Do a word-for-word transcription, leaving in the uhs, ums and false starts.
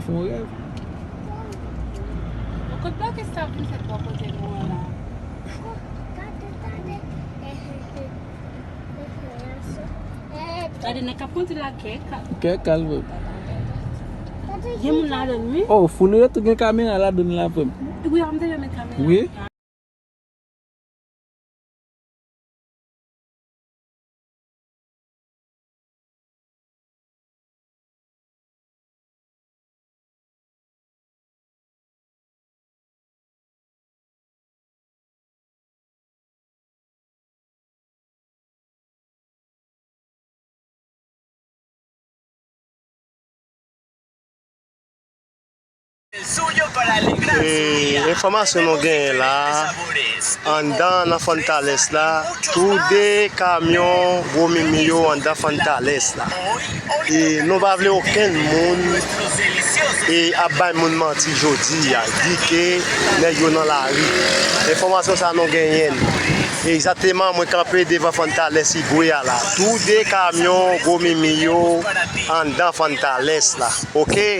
Yon rèv. Ou konn pa ke sa vin fèt bò kote nou an la. Gade nan k ap kondi la kèk. Kèk al vre. Gen moun ladan l wi. Oh, fou nou yo tou gen kamera ladan l la vre. Wi, an m te met kamera. Wi. E, enfòmasyon nou genyen la, anndan nan Fontales la, tou de kamyon gwo mimi yo anndan Fontales la. E nou pa vle okenn moun e ap bay moun manti jodi a, di ke nèg yo nan lari. Enfòmasyon sa nou genyen. E egzakteman, mwen kanpe devan Fontales Igwe a la. Tou de kamyon gwo mimi yo anndan Fontales la. Oke?